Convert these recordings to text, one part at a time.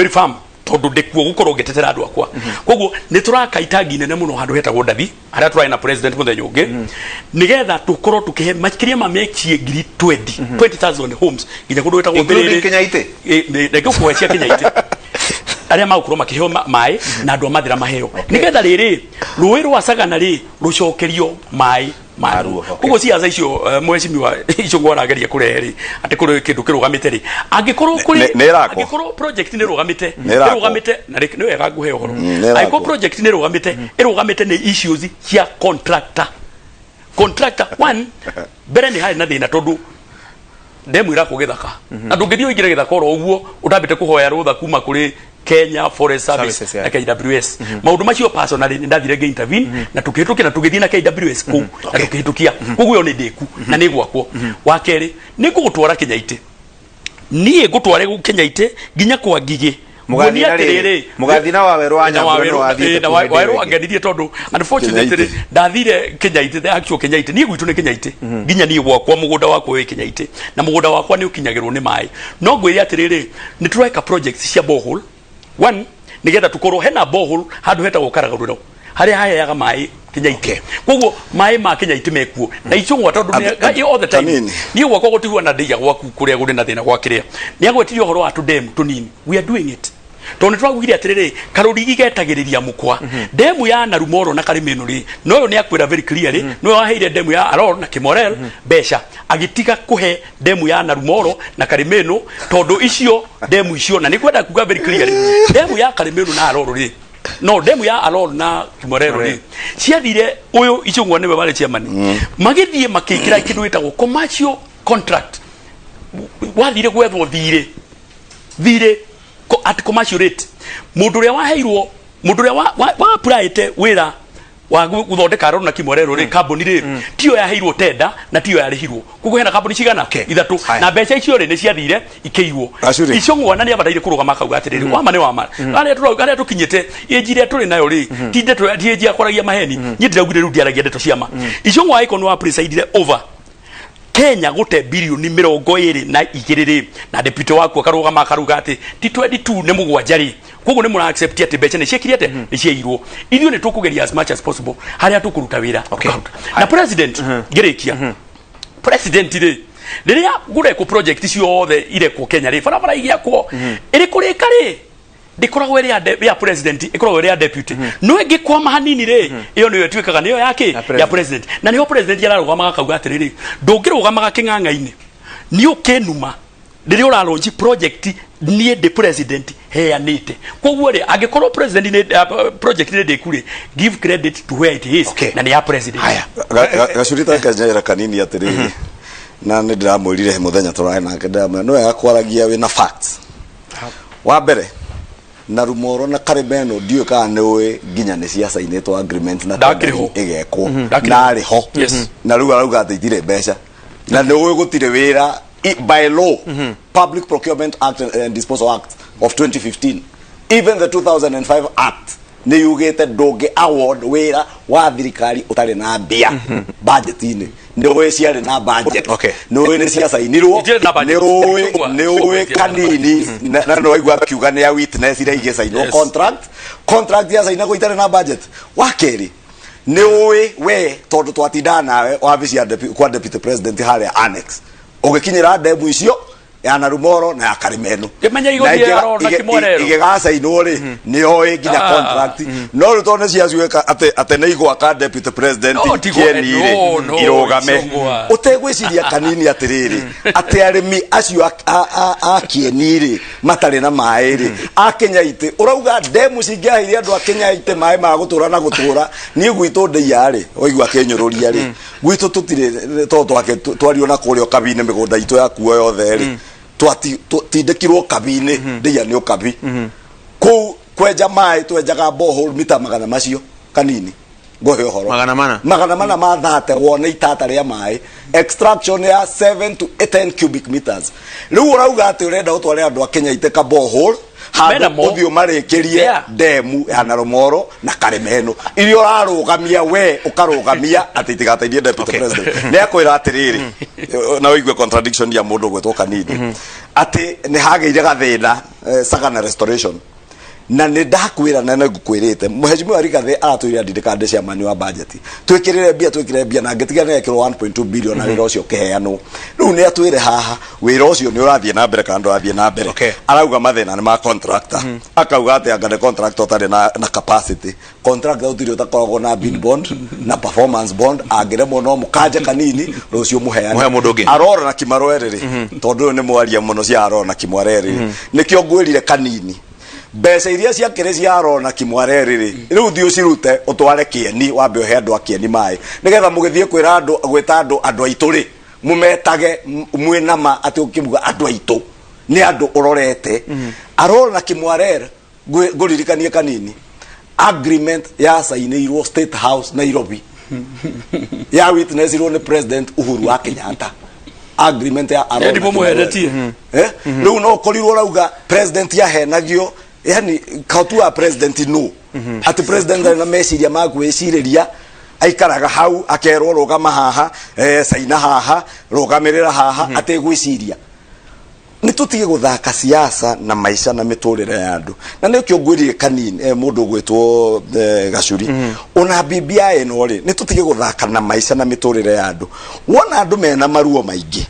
very firm tondũ ndĩkuo gũkorwo ngĩtetera andũ akwa. Koguo nĩ tũraka itangi nene mũno handũ hetagwo Ndathi, harĩa tũrarĩ na president mũthenya ũngĩ, nĩgetha tũkorwo tũkĩhe makĩria ma mĩciĩ ngiri 20, 20,000 homes nginya kũndũ gwĩtagwo Including Thĩrĩrĩ. Kĩnyaitĩ? Reke ũkũhe cia Kĩnyaitĩ arĩa magũkorwo makĩheo maĩ na andũ a Mathĩra maheo, nĩgetha rĩrĩ rũĩ rwa Sagana rĩ rũcokerio maĩ maruo. Koguo ciaca icio, mheshimiwa Ichung'wa arageria kũrehe rĩ, atĩ kũrĩ kĩndũ kĩrũgamĩte rĩ, angĩkorwo kũrĩ Nĩ ĩrakwo. Angĩkorwo project nĩ ĩrũgamĩte, Nĩ ĩrakwo. ĩrũgamĩte na nĩ wega nguhe ũhoro. Nĩ ĩrakwo. Angĩkorwo project nĩ ĩrũgamĩte, ĩrũgamĩte nĩ issues cia contractor. Contractor one, mbere nĩ harĩ na thĩna tondũ ndemu irakwo gĩthaka, na ndũngĩthiĩ ũingĩre gĩthaka oro ũguo ũtambĩte kũhoya rũtha kuma kũrĩ Kenya Forest Service Services, yeah. na KWS. Maũndũ macio personally nĩ ndathire ngĩ intervene na tũkĩhĩtũkia na tũgĩthiĩ na KWS kũu na tũkĩhĩtũkia. Koguo ĩyo nĩ ndĩku na nĩ gwakwo. Wa kerĩ, nĩ ngũgũtwara Kĩnyaitĩ, niĩ ngũtware Kĩnyaitĩ nginya kwa Ngigĩ. Mũgathiĩ Nguonie na rĩrĩ, atĩrĩrĩ, mũgathiĩ na Wawerũ wa na Nyambura nĩ Wawerũ, wathiĩte na kũu hĩndĩ Wawerũ ĩyo ĩngĩ. angenirie tondũ unfortunately Kĩnyaitĩ. Ndathire Kĩnyaitĩ, the actual Kĩnyaitĩ. Niĩ gwitũ nĩ Kĩnyaitĩ, nginya niĩ gwakwa mũgũnda wakwa wĩ Kĩnyaitĩ na mũgũnda wakwa nĩ ũkinyagĩrwo nĩ maĩ. No ngwĩre atĩrĩrĩ, nĩ tũreka projects cia borehole one, nĩgetha tũkorwo hena borehole handũ hetagwo Karagarũro harĩa haheaga maĩ Kĩnyaitĩ. Koguo maĩ ma Kĩnyaitĩ mekuo na Icũng'wa tondũ all the time. Kanini. Niĩ gwakwa gũtihuana ndĩiga gwaku kũrĩa kũrĩ na thĩna gwa kĩrĩa nĩ agwetirie ũhoro wa tũndemu tũnini. We are doing it tondũ nĩ tũraugire atĩrĩrĩ, karũrigi getagĩrĩria mũkwa. Ndemu ya Narumoro na Karimĩnũ rĩ, no ũyũ nĩ akwĩra very clearly, nĩwe waheire ndemu ya Aror na Kimorel mbeca, agĩtiga kũhe ndemu ya Narumoro na Karimĩnũ, tondũ icio ndemu icio, na nĩ kwenda kuga very clearly, ndemu ya Karimĩnũ na Aror rĩ, no ndemu ya Aror na Kimorel rĩ, ciathire ũyũ Ichung'wa nĩwe warĩ chairman, magĩthiĩ makĩingĩra kĩndũ gĩtagwo commercial contract, wathire gwethwo thirĩ thirĩ at commercial rate. Mũndũ ũrĩa waheirwo, mũndũ ũrĩa wa applyĩte wĩra wa gũthondeka Aror na Kimorero rĩ, kambuni rĩ, tiyo yaheirwo tenda na tiyo yarĩhirwo. Koguo hena kambuni cigana? Ithatũ. Na mbeca icio rĩ, nĩ ciathire ikĩiywo. Gacuri. Icũng'wa na nĩ abataire kũrũgama akauga atĩrĩrĩ, wama nĩ wama, harĩa harĩa tũkinyĩte, ĩnji ĩrĩa tũrĩ nayo rĩ, ti ndeto, ti ĩnji ya kwaragia maheni. Niĩ ndĩraugire rĩu ndiaragia ndeto cia ma. Icũng'wa ĩko nĩ wa presided over Kenya gũte birioni 22 rĩ, na deputy waku akarũgama akaruga atĩ ti 22 nĩ 7 rĩ. Koguo nĩ mũra accept atĩ mbeca nĩ ciekire atĩ nĩ ciairwo. Ithuĩ nĩ tũkũgeria as much as possible harĩa tũkũruta wĩra tũkaruta. Na president, ngĩrĩkia, president rĩ, rĩrĩa gũrekwo project ciothe irekwo Kenya rĩ, barabara igĩakwo ĩrĩ kũrĩka rĩ, ndĩkoragwo ĩrĩ ya president, ĩkoragwo ĩrĩ ya deputy. No ĩngĩkwama hanini rĩ, ĩyo nĩyo ĩtuĩkaga nĩyo ya kĩ? Ya Ya president. Na nĩho president ararũgamaga akauga atĩrĩrĩ, ndũngĩrũgamaga kĩng'ang'a-inĩ nĩ ũkĩnuma rĩrĩa ũralaunch project, niĩ ndĩ president heanĩte. Koguo rĩ, angĩkorwo president nĩ project nĩ ndĩku rĩ, give credit to where it is. Okay. Na nĩ ya president. Haya. Gacuri ta kanjera kanini atĩrĩrĩ, na nĩ ndĩramwĩrire he mũthenya tũrarĩ nake, ndĩramwĩra nĩ wega kwaragia wĩna facts. Wa mbere, na Rumoro na Karimeno, ndiũĩ kana nĩ ũĩ nginya nĩ ciacainĩtwo agreement na Ndakĩrĩ ho. ĩgekwo. Ndakĩrĩ ho. Na arĩ ho. Yes. Na rĩu arauga atĩ itirĩ mbeca, na nĩ ũĩ gũtirĩ wĩra by law, Public Procurement Act and Disposal Act of 2015, even the 2005 Act, nĩ yugĩte ndũngĩ award wĩra wa thirikari ũtarĩ na mbia budget-inĩ. Nĩ ũĩ ciarĩ na budget? Nĩ ũĩ nĩ ciacainirwo? Itirĩ na budget. Nĩ ũĩ? Nĩ ũĩ kanini na nĩ waigua akiuga nĩ a witness iria igĩcainwo. Contract yacainagwo itarĩ na budget. Wa kerĩ, nĩ ũĩ we, tondũ twatindaga nawe wabici ya kwa deputy president harĩa annex, ũgĩkinyĩra ndemu icio ya Narumoro na ya Karimeno. Kĩmenya igũthiĩ Aror na Kimorero. Igĩgacainwo rĩ, nĩ oĩ nginya contract. No rĩu tondũ nĩ ciacuĩka atĩ nĩ igwaka deputy president No, kĩeni rĩ, no, no, irũgame Icũng'wa. ũtegwĩciria kanini atĩrĩrĩ, atĩ arĩmi acio a kĩeni rĩ, matarĩ na maĩ rĩ, a Kĩnyaitĩ, ũrauga ndemu cingĩaheire andũ a Kĩnyaitĩ maĩ ma gũtũra na gũtũra. Niĩ gwitũ ndĩia rĩ, waigua kĩnyũrũria rĩ, gwitũ tũtirĩ, tondũ twake twario na kũrĩa ũkabi-inĩ, mĩgũnda itũ yakuo yothe rĩ, twatindĩkirwo ũkabi-inĩ. Ndĩia nĩ ũkabi kũu kwenja maĩ, twenjaga borehole mita magana macio kanini ngũhe ũhoro. 400. 400 ma thate wone itata rĩa maĩ, extraction ya 7 to 10 cubic meters. Rĩu ũrauga atĩ ũrenda ũtware andũ a Kenya iteka borehole. Handũ Menamo. ũthiĩ ũmarĩkĩrie ndemu ya Naromoro na Karemeno iria ũrarũgamia we ũkarũgamia atĩ itigateithie deputy president. Nĩ akwĩra atĩrĩrĩ, na ũigue contradiction ya mũndũ ũgwĩtwo Kanini, atĩ nĩ hagĩire gathĩna Sagana restoration, na nĩ ndakwĩra na nĩ ngũkwĩrĩte Mheshimiwa Rigathĩ aratwĩrire ndindĩka ndĩ chairman wa budget twĩkĩrĩre mbia, twĩkĩrĩre mbia, na ngĩtiga nĩ ekĩrwo 1.2 billion na wĩra ũcio ũkĩheanwo. Rĩu nĩ atwĩre haha wĩra ũcio nĩ ũrathiĩ na mbere kana ndũrathiĩ na mbere. Arauga mathĩna nĩ ma contractor, akauga atĩ anga nĩ contractor ũtarĩ na capacity. Contractor ũtirĩ ũtakoragwo na bid bond na performance bond, angĩremwo no mũkanje kanini, rũciũ mũheane Mũhe mũndũ ũngĩ. Arora na Kimarwerĩ rĩ, tondũ ũyũ nĩ mwaria mũno cia Arora na Kimwareri, nĩkĩo ngwĩrire kanini, mbeca iria ciakĩrĩ cia Arora na Kimwareri rĩ, rĩu thiĩ ũcirute ũtware Kĩeni, wambe ũhe andũ a Kĩeni maĩ, nĩgetha mũgĩthiĩ kwĩra andũ, gwĩta andũ, andũ aitũ rĩ, mũmetage mwĩna ma atĩ ũkĩmuga andũ aitũ nĩ andũ ũrorete. Arora na Kimwarer, ngũririkanie kanini, agreement yacainĩirwo State House Nairobi, ya witnessirwo nĩ President Uhuru wa Kenyatta, agreement ya Arora Endi na Kimwarer. mũmũheretie. Rĩu no ũkorirwo ũrauga president yahenagio, yani kautu wa president no atĩ president ndarĩ na meciria ma gwĩcirĩria, aikaraga hau akerwo rũgama haha, caina haha, rũgamĩrĩra haha, ategwĩciria. Nĩ tũtige gũthaka siasa na maica na mĩtũrĩre ya andũ, na nĩkĩo ngwĩrire kanini, mũndũ ũgwĩtwo Gacuri, ona BBI ĩno rĩ, nĩ tũtige gũthaka na maica na mĩtũrĩre ya andũ. Wona andũ mena maruo maingĩ,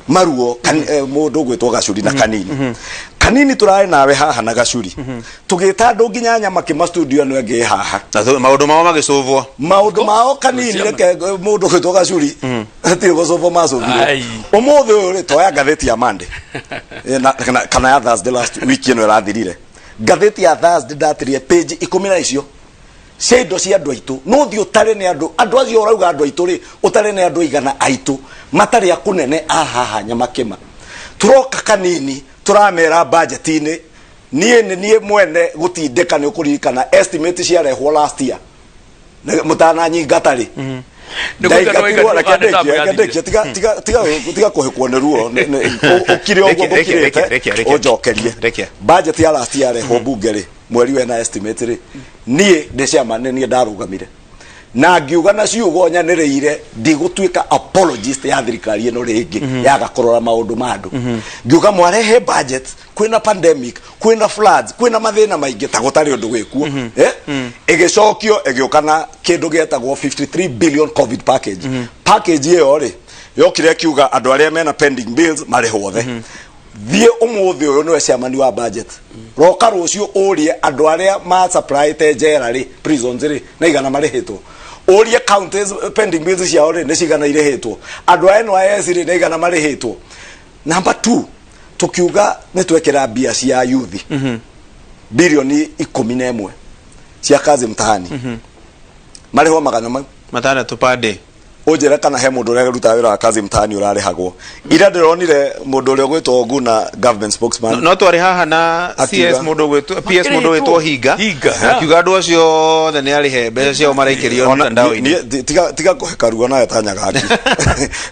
maruo mũndũ ũgwĩtwo Gacuri na kanini, kanini tũrarĩ nawe haha na Gacuri, tũgĩta andũ nginya Nyamakĩma studio ĩno ĩngĩ ĩ haha. Na maũndũ mao magĩcũvwo. Maũndũ mao kanini. Ciama. Reke mũndũ ũgwĩtwo Gacuri, hatirĩ gũcũbwo macũbirwo. Ũmũthĩ ũyũ rĩ, toya ngathĩti ya Monday kana ya Thursday last week ĩno ĩrathirire. Ngathĩti ya Thursday ndatirie page 10 na icio cia indo cia andũ aitũ. No thiĩ ũtare nĩ andũ acio ũrauga andũ aitũ rĩ, ũtare nĩ andũ igana aitũ matarĩ a kũnene a haha Nyamakĩma. Tũroka kanini, tũramera budget-inĩ, niĩ nĩ niĩ mwene gũtindĩka. Nĩ ũkũririkana estimate ciarehwo last year mũtananyingata rĩ. Nĩ kũingatwo Ndaingatirwo, waingatirwo reke kana nĩ ndĩkie, tamu reke ndĩkie, tiga kũhĩkwo nĩ ruo. Ũkire ũguo. Rekia, rekia, ngũkirĩte. rekia, rekia. Ũnjokerie. Rekia. Budget ya last year rehwo bunge rĩ, mweri wena estimate rĩ, niĩ ndĩ chairman, nĩ niĩ ndarũgamire na ngiuga na ciugo nyanĩrĩire, ndigũtuĩka apologist ya thirikari ĩno rĩngĩ yaga kũrora maũndũ ma andũ. Ngiuga mwarehe budget kwĩna pandemic, kwĩna floods, kwĩna mathĩna maingĩ ta gũtarĩ ũndũ wĩkuo, eh? Ĩgĩcokio ĩgĩũka na kĩndũ gĩetagwo 53 billion COVID package. Package ĩyo rĩ, yokire ĩkiuga andũ arĩa mena pending bills marĩhwo othe. Thiĩ ũmũthĩ ũyũ, nĩwe chairman wa budget, roka rũciũ ũrie andũ arĩa ma supplyte njera rĩ, prisons rĩ, na igana marĩhĩtwo. Ũrie counties pending bills ciao rĩ, nĩ cigana irĩhĩtwo. Andũ a NYS rĩ, nĩ igana marĩhĩtwo. Number 2, tukiuga nĩ twekĩra mbia cia youth 11 bilioni cia Kazi Mtaani, marĩhwo magana mau 6 per day. Ũnjĩre kana he mũndũ ũrĩa ũrutaga wĩra wa Kazi Mtaani ũrarĩhagwo. Ira ndĩronire mũndũ ũrĩa ũgwĩtwo Oguna, government spokesman. No twarĩ haha na Akiuga. CS, mũndũ ũgwĩtwo PS, mũndũ ũgwĩtwo Hinga. Hinga. Akiuga andũ acio othe nĩ arĩhe mbeca ciao maraikĩrio Ona- mtandao-inĩ. Tiga kũhe karuo nawe ta nyagaki.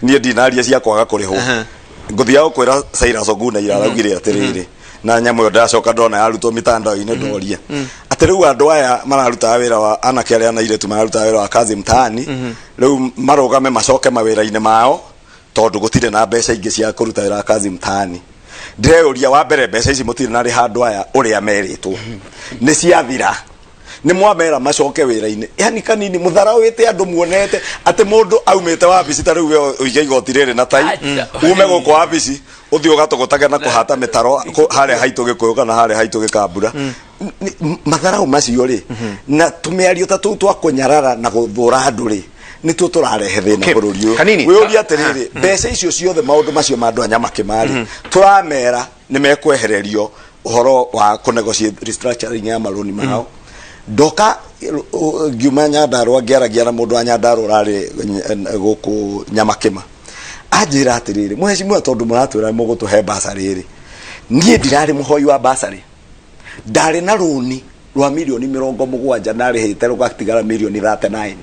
Niĩ ndinaria cia kwaga kũrĩhwo. Ngũthiaga gũkwĩra Cyrus Oguna ira araugire atĩrĩrĩ, na nyamũ ĩyo ndacoka ndona yarutwo mitandao-inĩ, ndoria atĩ rĩu andũ aya mararutaga wĩra wa anake arĩa na airĩtu mararutaga wĩra wa Kazi Mtaani, rĩu marũgame macoke mawĩra-inĩ mao tondũ gũtirĩ na mbeca ingĩ cia kũruta wĩra wa Kazi Mtaani. Ndĩreyũria, wa mbere, mbeca ici mũtirĩ na rĩha andũ aya ũrĩa merĩtwo, nĩ ciathira, nĩ mwamera macoke wĩra-inĩ. Yani kanini mũtharaũĩte andũ muonete atĩ mũndũ aumĩte wabici, ta rĩu we ũige igoti rĩrĩ na tai, Acha. ume gũkũ wabici ũthiĩ ũgatũgũtage na kũhata mĩtaro harĩa haitũ Gĩkũyũ kana harĩa haitũ Gĩkambura. Matharau macio rĩ, na tũmĩario ta tũu twa kũnyarara na gũthũra andũ rĩ, nĩtuo tũrarehe thĩna bũrũri ũyũ. Kanini. Wĩũrie atĩrĩrĩ, mbeca icio ciothe, maũndũ macio ma andũ a Nyamakĩma rĩ, tũramera nĩ mekwehererio ũhoro wa kũnegotiate restructuring ya marũni mao. Ndoka ngiuma Nyandarũa, ngĩaragia na mũndũ wa Nyandarũa ũrarĩ gũkũ Nyamakĩma, anjĩra atĩrĩrĩ, mheshimiwa, tondũ mũratwĩra mũgũtũhe basarĩ rĩ, niĩ ndirarĩ mũhoi wa basarĩ, ndarĩ na rũni rwa mirioni 70 ndarĩhĩte rũgatigara mirioni 39,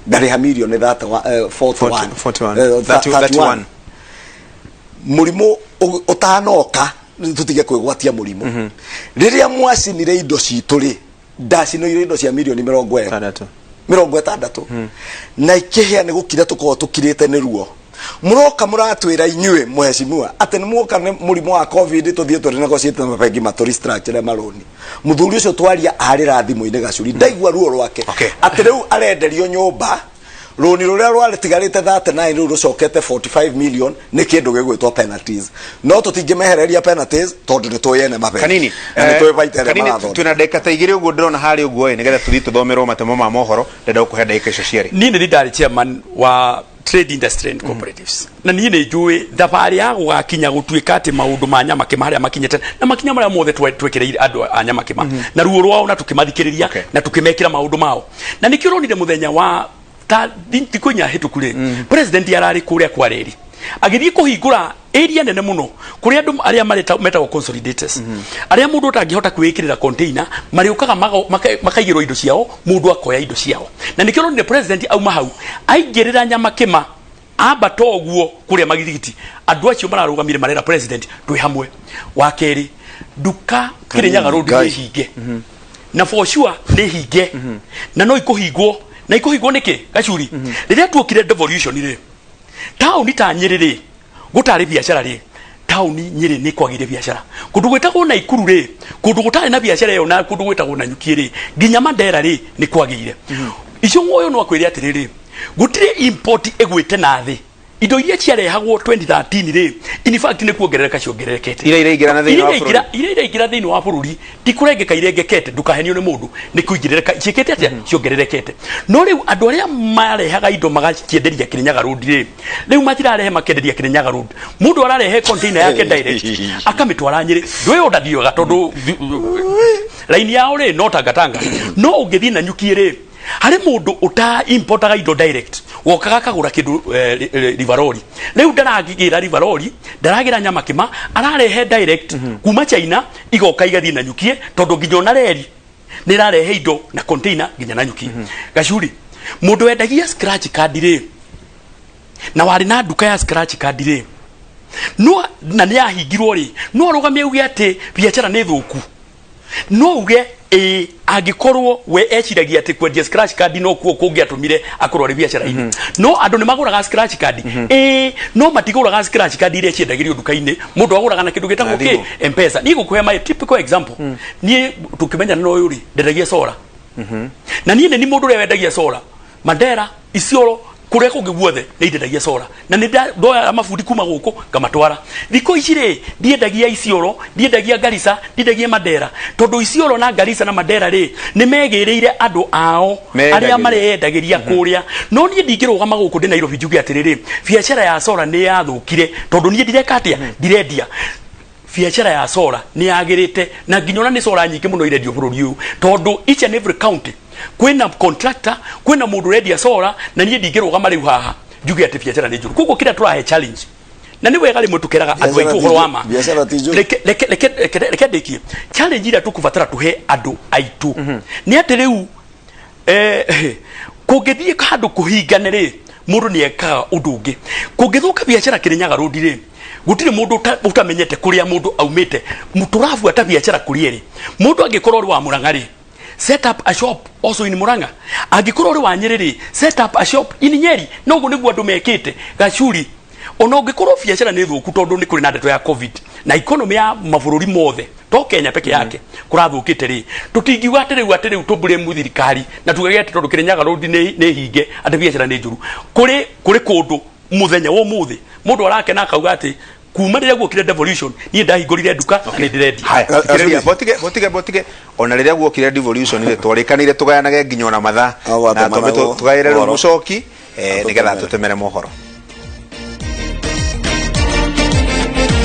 ngarĩha mirioni 41. 41. 31. 31. Mũrimũ ũtanoka. Tũtige kwĩgwatia mũrimũ. Rĩrĩa mwacinire indo citũ rĩ, ndacinoire indo cia mirioni mĩrongo ĩrĩ Tandatũ. 60 na ikĩhĩa. Nĩ gũkira tũkoragwo tũkirĩte nĩ ruo. Mũroka mũratwĩra inyuĩ mũhecimiwa atĩ nĩ muoka nĩ mũrimũ wa COVID, tũthiĩ tũrĩ negotiate na mabengi matũ restructure marũni. Mũthuri ũcio twaria arĩra thimũ-inĩ, gacuri ndaigua ruo rwake. Atĩ rĩu arenderio nyũmba, rũni rũrĩa rwarĩtigarĩte 39 rĩu rũcokete 45 million nĩ kĩndũ gĩgwĩtwo penalties, no tũtingĩmehereria penalties tondũ nĩ tũĩ ene mabengi Kanini. Na nĩ tũĩ baita ĩrĩa Kanini. marathondeka. Twina ndagĩka ta 2 ũguo ndĩrona harĩa ũguo ĩ, nĩgetha tũthiĩ tũthomerwo matemo ma mohoro. Ndenda gũkũhe ndagĩka icio cierĩ. Niĩ nĩ ndarĩ chairman wa trade industry and cooperatives, na niĩ nĩ njũĩ thabarĩ ya gũgakinya gũtuĩka atĩ maũndũ ma Nyamakĩma harĩa makinyĩte na makinya marĩa mothe twekereire andũ a Nyamakĩma na ruo rwao na tũkĩmathikĩrĩria na tũkĩmekĩra maũndũ mao. Na nĩkĩo ũronire mũthenya wa ta thikũ 4 hĩtũku rĩ, president ararĩ kũrĩa kwa reri agĩthiĩ kũhingũra area nene mũno kũrĩa andũ arĩa metagwo consolidators, arĩa mũndũ ũtangĩhota kwĩĩkĩrĩra container, marĩũkaga makaigĩrwo indo ciao, mũndũ akoya indo ciao. Na nĩkĩo ũronire president auma hau aingĩrĩra Nyamakĩma, ambata ũguo kũrĩa magithigiti, andũ acio mararũgamire marera president twĩ hamwe. Wa kerĩ, nduka Kĩrĩnyaga Road nĩ Ngai. hinge, na for sure nĩ hinge, na no ikũhingwo na ikũhingwo nĩkĩ? Gacuri, rĩrĩa tuokire devolution rĩ, taũni ta Nyĩrĩ rĩ, gũtarĩ biacara rĩ, taũni Nyĩrĩ nĩ kwagĩire biacara. Kũndũ gwĩtagwo Naikuru rĩ, kũndũ gũtarĩ na biacara ĩyo, na kũndũ gwĩtagwo Nanyuki rĩ, nginya Mandera rĩ, nĩ kwagĩire. Icũng'wa ũyũ no akwĩre atĩrĩrĩ, gũtirĩ import ĩgwĩte na thĩ. Indo iria ciarehagwo 2013 rĩ, in fact nĩ kuongerereka ciongererekete. Iria iraingĩra na thĩinĩ wa Iria bũrũri. Iria iraingĩra thĩinĩ wa bũrũri ti kũrengeka irengekete, ndũkahenio nĩ mũndũ, nĩ kũingĩrĩrĩka ciĩkĩte atĩa, ciongererekete. No rĩu andũ arĩa marehaga indo magacienderia Kĩrĩnyaga Road rĩ, rĩu matirarehe makenderia Kĩrĩnyaga Road. Mũndũ ararehe container yake direct akamĩtwara Nyĩrĩ. Ndũĩ ndathiaga tondũ raini yao rĩ no tangatanga. No ũngĩthiĩ Nanyuki rĩ, harĩ mũndũ ũta importaga indo direct, wokaga akagũra kĩndũ Rivaroli, rĩu ndaragĩra Rivaroli, ndaragĩra Nyamakĩma, ararehe direct kuma China, igoka igathiĩ Nanyukie, tondũ nginya ona reri nĩ ĩrarehe indo na container nginya Nanyuki. Gacuri, mũndũ wendagia scratch card rĩ, na warĩ na nduka ya scratch card rĩ, no na nĩ yahingirwo rĩ, no arũgamie auge atĩ biacara nĩ thũku? No uge ĩĩ, angĩkorwo we eciragia atĩ kwendia scratch card no kuo kũngĩatũmire akorwo arĩ biacara-inĩ. No andũ nĩ magũraga scratch card, ĩĩ, no matigũraga scratch card iria ciendagĩrio nduka-inĩ. Mũndũ agũraga na kĩndũ gĩtagwo Na kĩ thimũ. Mpesa. Niĩ ngũkũhe my typical example. Niĩ tũkĩmenyana na ũyũ rĩ, ndendagia solar, na niĩ nĩ ni mũndũ ũrĩa wendagia solar Mandera, Isiolo, kũrĩa kũngĩ guothe nĩ indendagia solar, na nĩ ndoyaga mabundi kuma gũkũ ngamatwara. Thikũ ici rĩ, ndiendagia Isiolo, ndiendagia Garissa, ndiendagia Mandera, tondũ Isiolo na Garissa na Mandera rĩ, nĩ megĩrĩire andũ ao arĩa Meyendagĩria. mareyendagĩria kũrĩa. No niĩ ndingĩrũgama gũkũ ndĩ Nairobi njuge atĩrĩrĩ, biacara ya solar nĩ yathũkire tondũ niĩ ndireka atĩa, ndirendia. Biacara ya solar nĩ yagĩrĩte, na nginya ona nĩ solar nyingĩ mũno irendio bũrũri ũyũ, tondũ each and every county kwĩna contractor, kwĩna mũndũ ũrendia solar. Na niĩ ndingĩrũgama rĩu haha njuge atĩ biacara nĩ njũru. Koguo kĩrĩa tũrahe challenge, na nĩ wega rĩmwe tũkeraga andũ Biacara aitũ ti ũhoro wa ma. Biacara ti njũru. Reke ndĩkie. Challenge ĩrĩa tũkũbatara tũhe andũ aitũ nĩ atĩ rĩu kũngĩthiĩ handũ kũhingane rĩ, mũndũ nĩ ekaga ũndũ ũngĩ. Kũngĩthũka biacara Kĩrĩnyaga Road rĩ, gũtirĩ mũndũ ũtamenyete kũrĩa mũndũ aumĩte. Tũrabuata biacara kũrĩa ĩrĩ. Mũndũ angĩkorwo ũrĩ wa Mũrang'a rĩ, set up a shop also in Murang'a. Angĩkorwo ũrĩ wa Nyĩrĩ rĩ, set up a shop in Nyeri. Na ũguo nĩguo andũ mekĩte. Gacuri, ona ũngĩkorwo biacara nĩ thũku tondũ nĩ kũrĩ na ndeto ya COVID na economy ya mabũrũri mothe, to Kenya peke yake, kũrathũkĩte rĩ, tũtingiuga atĩ rĩu tũ thirikari na tugage atĩ tondũ Kĩrĩnyaga Road nĩ hinge atĩ biacara nĩ njũru. Kũrĩ kũndũ mũthenya wa ũmũthĩ mũndũ arakena akauga atĩ kuma rĩrĩa guokire devolution, niĩ ndahingũrire nduka na nĩ ndĩrendia. Haya, thikĩrĩria, botige botige botige. Ona rĩrĩa guokire devolution rĩ, twarĩkanĩire tũgayanage nginya ona mathaa Agwate na twambe mathaa tũgaĩre rĩu ũhoro. mũcoki nĩgetha Atũtemere. tũtemere mohoro.